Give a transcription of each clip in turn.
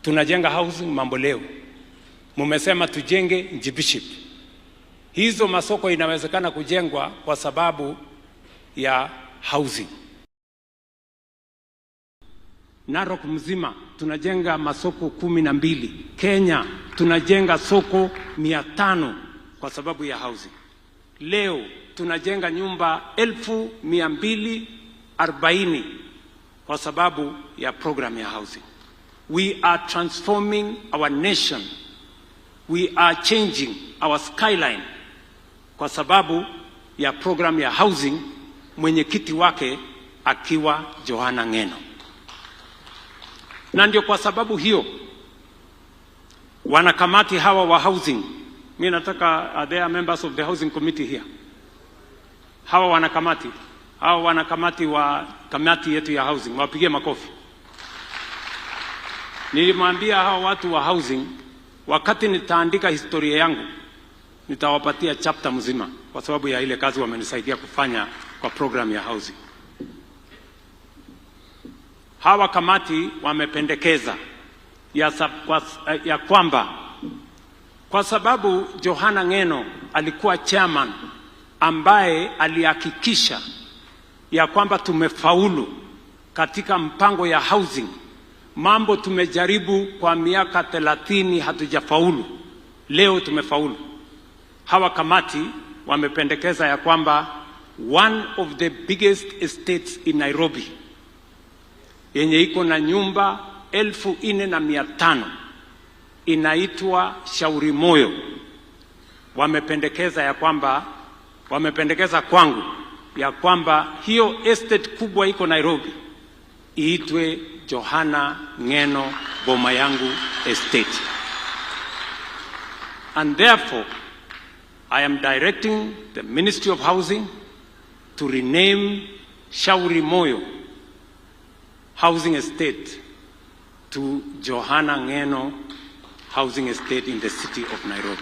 Tunajenga housing mambo leo. Mumesema tujenge Njibiship. Hizo masoko inawezekana kujengwa kwa sababu ya housing. Narok mzima tunajenga masoko 12. Kenya tunajenga soko 500 kwa sababu ya housing. Leo tunajenga nyumba 240,000 kwa sababu ya program ya housing. We are transforming our nation. We are changing our skyline kwa sababu ya program ya housing, mwenyekiti wake akiwa Johana Ng'eno. Na ndio kwa sababu hiyo wanakamati hawa wa housing, mimi nataka, are there members of the housing committee here? Hawa wanakamati, hawa wanakamati wa kamati yetu ya housing, wapigie makofi. Nilimwambia hawa watu wa housing, wakati nitaandika historia yangu nitawapatia chapter mzima kwa sababu ya ile kazi wamenisaidia kufanya kwa program ya housing. Hawa kamati wamependekeza ya kwamba kwa sababu Johana Ng'eno alikuwa chairman ambaye alihakikisha ya kwamba tumefaulu katika mpango ya housing, mambo tumejaribu kwa miaka 30 hatujafaulu, leo tumefaulu. Hawa kamati wamependekeza ya kwamba one of the biggest estates in Nairobi yenye iko na nyumba 4,500 inaitwa Shauri Moyo. Wamependekeza ya kwamba, wamependekeza kwangu ya kwamba hiyo estate kubwa iko Nairobi iitwe Johana Ng'eno Boma Yangu Estate. And therefore I am directing the Ministry of Housing to rename Shauri Moyo Housing Estate to Johana Ng'eno Housing Estate in the city of Nairobi.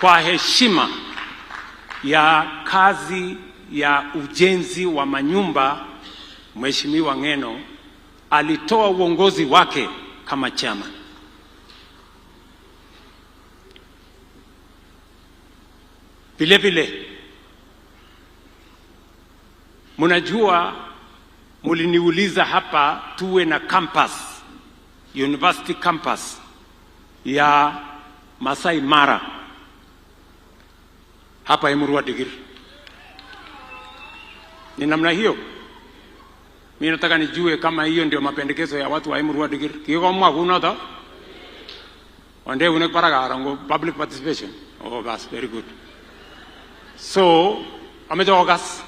Kwa heshima ya kazi ya ujenzi wa manyumba, Mheshimiwa Ng'eno alitoa uongozi wake kama chairman. Vile vile mnajua, muliniuliza hapa tuwe na campus, university campus ya Masai Mara hapa Emurua Dikirr. Ni namna hiyo. Mimi nataka nijue kama hiyo ndio mapendekezo ya watu wa Emurua Dikirr. Kikomwa kunoto? Onde unek baraka ngo public participation. Oh, that's very good. So, ameche kokas.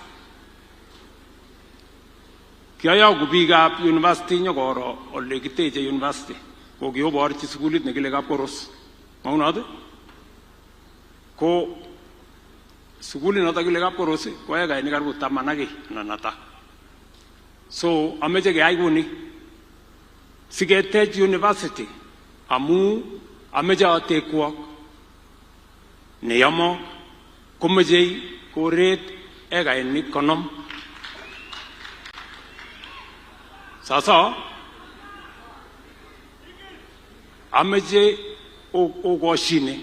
Kiayoku biikab university nyokoro ole kiteche university. Ko kioborchi sukulit nekile Kapkoros. Maunot? Ko sukulit noto kile Kapkoros ko ekainik karibu 10 ak kiy anan ata. So, ameche keyai kuni. Siketech university amu ameche atekwok neyomok komeche koret ekainik 50. Sasa ameche okoshine